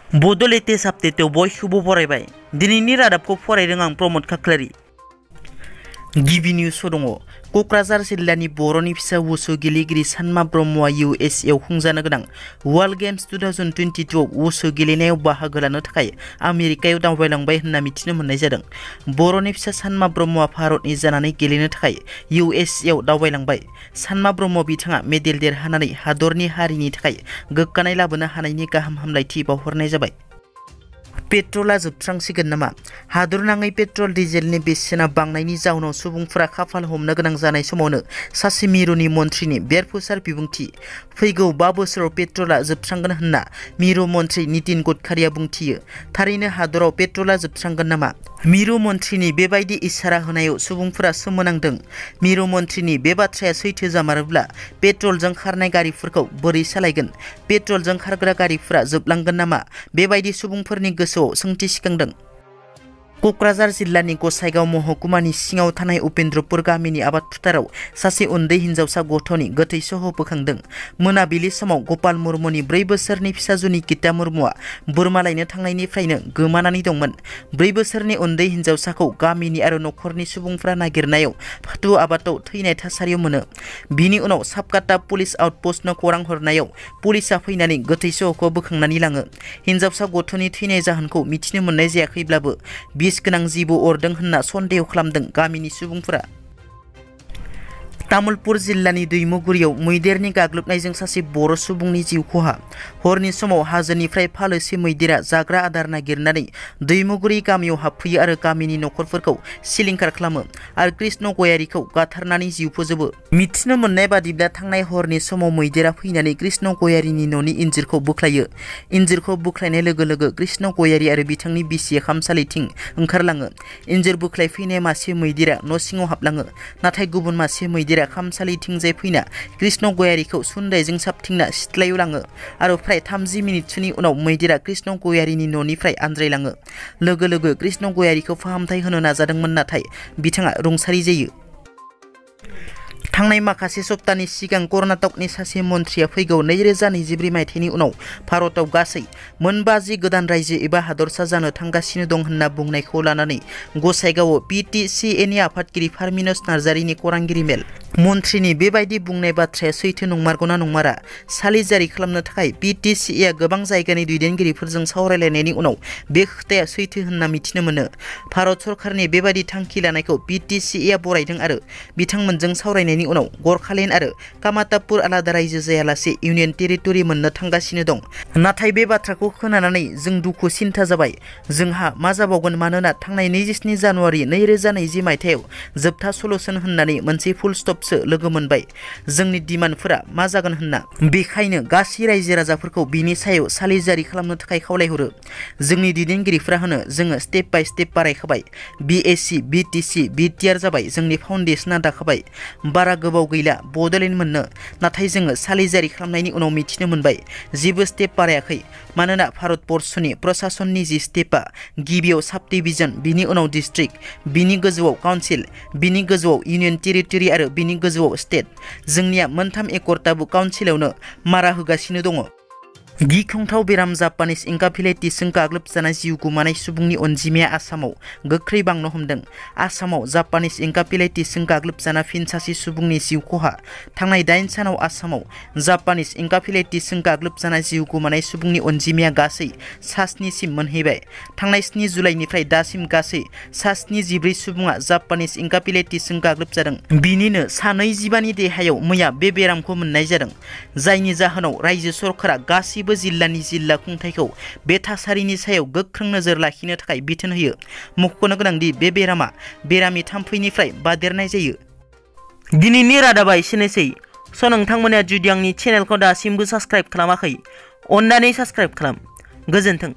बड' लेटेस्ट आपडेटआव बयखौबो बरायबाय। दिनैनि रादाबखौ फरायदों आं प्रमद खाख्लारि। गिबि निउसआव दङ क'क्राझार जिल्लानि बर'नि फिसा वुसु गेलेगिरि सानमा ब्रह्मआ इउएसएआव खुंजानो गोनां वर्ल्ड गेम्स 2022 आव वुसु गेलेनायाव बाहागो लानो थाखाय आमेरिकायाव दावबायलांबाय होनना मिथिनो मोननाय जादों। बर'नि फिसा सानमा ब्रह्मआ भारतनि जानानै गेलेनो थाखाय इउएसएआव दावबायलांबाय। सानमा ब्रह्म बिथाङा मेडेल देरहानानै हादरनि हारिनि थाखाय गोग्गानाय लाबोनो हानायनि गाहाम हामलायथि बावहरनाय जाबाय। पेट्रला जोबस्रांसिगोन नामा? हादरनाङै पेट्रल डिजेलनि बेसेना बांनायनि जाउनाव सुबुंफोरा खाफाल हमनो गोनां जानाय समावनो सासे मिरुनि मन्थ्रिनि बेरफुसार बिबुंथि। फैगौ 5 बोसोराव पेट्रला जोबस्रांगोन होनना मिरु मन्थ्रि नितिन गडकारिया बुंथियो। थारैनो हादराव पेट्रला जोबस्रांगोन नामा? मिरु मन्थ्रिनि बेबायदि इसारा होनायाव सुबुंफोरा सोमोनांदों। मिरु मन्थ्रिनि बे बाथ्राया सैथो जामारोब्ला पेट्रलजों खारनाय गारिफोरखौ बोरै सालायगोन? पेट्रलजों खारग्रा गारिफोरा जोबलांगोन नामा? बेबायदि सुबुंफोरनि गोसोआव सोंथि सिखांदों। क'क्राझार जिल्लानि गसाइगाव महकुमानि सिङाव थानाय उपेन्द्रपुर गामिनि आबाद फोथाराव सासे उन्दै हिनजावसा गथ'नि गोथै सह बोखांदों। मोनाबिलि समाव गपाल मुर्मुनि 4 बोसोरनि फिसाजो निकिता मुर्मुआ बोरमा लायनो थांनायनिफ्रायनो गोमानानै दंमोन। 4 बोसोरनि उन्दै हिनजावसाखौ गामिनि आरो न'खरनि सुबुंफोरा नागिरनायाव फाथु आबादाव थैनाय थासारियाव मोनो। बिनि उनाव साबकाटा पुलिस आउटपस्टनो खौरां हरनायाव पुलिसा फैनानै गोथै सहखौ बोखांनानै लाङो। हिनजावसा गथ'नि थैनाय जाहोनखौ मिथिनो मोननाय जायाखैब्लाबो बिस गोनां जिबौ अरदों होनना सन्देह खालामदों गामिनि सुबुंफोरा। तामुलपुर जिल्लानि दैमुगुरियाव मैदेरनि गाग्लोबनायजों सासे बर' सुबुंनि जिउ खहा। हरनि समाव हाजोनिफ्राय फालोसे मैदेरा जाग्रा आदार नागिरनानै दैमुगुरि गामियाव हाबफैयो आरो गामिनि न'खरफोरखौ सिलिंखार खालामो आरो कृष्ण गयारिखौ गाथारनानै जिउ फोजोबो। मिथिनो मोननाय बादिब्ला थांनाय हरनि समाव मैदेरा फैनानै कृष्ण गयारिनि न'नि इन्जुरखौ बोख्लायो। इन्जुरखौ बोख्लायनाय लोगो लोगो कृष्ण गयारि आरो बिथांनि बिसिया खामसालिथिं ओंखारलाङो। इन्जुर बोख्लायफैनाय मासे मैदेरा न' सिङाव हाबलाङो, नाथाय गुबुन मासे मैदेरा खामसालिथिंजाय फैना कृष्ण गयारिखौ सुन्दायजों साबथिंना सिथ्लायाव लाङो आरो फ्राय 30 मिनिटसोनि उनाव मैदेरा कृष्ण गयारिनि न'निफ्राय आनज्रायलाङो। लोगो लोगो कृष्ण गयारिखौ फाहामथाय होनो नाजादोंमोन, नाथाय बिथाङा रुंसारि जायो। थांनाय माखासे सप्तानि सिगां कर्नाटकनि सासे मन्थ्रिया फैगौ 2024 मायथाइनि उनाव भारताव गासै मोन 50 गोदान रायजो एबा हादरसा जानो थांगासिनो दं होनना बुंनायखौ लानानै गसाइगावआव BTCनि आफादगिरि फार्मिनस नार्जारिनि खौरांगिरि मेल। मन्थ्रिनि बेबायदि बुंनाय बाथ्राया सैथो नंमारगौना नंमारा? सालिस जारि खालामनो थाखाय BTCआ गोबां जायगानि दैदेनगिरिफोरजों सावरायलायनायनि उनाव बे खोथाया सैथो होनना मिथिनो मोनो। भारत सरकारनि बेबायदि थांखि लानायखौ BTCआ बरायदों आरो बिथांमोनजों सावरायनायनि उनाव गरखालेन्ड आरो कामातापुर आलादा रायजो जायालासे इउनियन टेरिटरि मोननो थांगासिनो दं। नाथाय बे बाथ्राखौ खोनानानै जों दुखु सिन्था जाबाय। जोंहा मा जाबावगोन? मानोना थांनाय 27 जानुवारि 2020 मायथाइयाव जोबथा सलुसन होननानै मोनसे फुल स्टपसो लोगो मोनबाय। जोंनि डिमान्डफोरा मा जागोन होनना। बेखायनो गासै रायजो राजाफोरखौ बिनि सायाव सालिस जारि खालामनो थाखाय खावलायहरो। जोंनि दैदेनगिरिफोरा होनो जोङो स्टेप बाय स्टेप बारायखाबाय। BAC, BTC, BTR जाबाय। जोंनि फाउन्डेसना दाखाबाय। बारा गोबाव गैला बड'लेण्ड मोननो। नाथाय जोङो सालिस जारि खालामनायनि उनाव मिथिनो मोनबाय जेबो स्टेप बारायाखै। मानोना भारतबर्षनि प्रशासननि जि स्टेपआ गिबियाव साब डिभिजन, बिनि उनाव डिस्ट्रिक्ट, बिनि गोजौआव काउन्सिल, बिनि गोजौआव इउनियन टेरिटरि आरो बिनि गोजौआव स्टेट। जोंनिया मोनथाम एकरटाबो काउन्सिलावनो मारा होगासिनो दङ। गिख्रंथाव बेराम जापानिस इनकाफिलाइटिसजों गाग्लोबजानाय जिउ गोमानाय सुबुंनि अनजिमाया आसामाव गोख्रै बांनो हमदों। आसामाव जापानिस इनकाफिलाइटिसजों गाग्लोबजाना फिन सासे सुबुंनि जिउ खहा। थांनाय 8 सानाव आसामाव जापानिस इनकाफिलाइटिसजों गाग्लोबजानाय जिउ गोमानाय सुबुंनि अनजिमाया गासै 7 सिम मोनहैबाय। थांनाय 7 जुलाइनिफ्राय दासिम गासै 74 सुबुङा जापानिस इनकाफिलाइटिसजों गाग्लोबजादों। बिनिनो 25 देहायाव मैया बे बेरामखौ मोननाय जादों, जायनि जाहोनाव रायजो सरकारा गासैबो जिल्लानि जिल्ला खुंथायखौ बे थासारिनि सायाव गोख्रों नोजोर लाखिनो थाखाय बिथोन होयो। मख'नो गोनांदि बे बेरामा बेरामि थाम्फैनिफ्राय बादेरनाय जायो। दिनैनि रादाबा एसेनोसै। नोंथांमोना जुदि आंनि चेनेलखौ दासिमबो साबस्क्राइब खालामाखै, अन्नानै साबस्क्राइब खालाम। गोजोन्थों।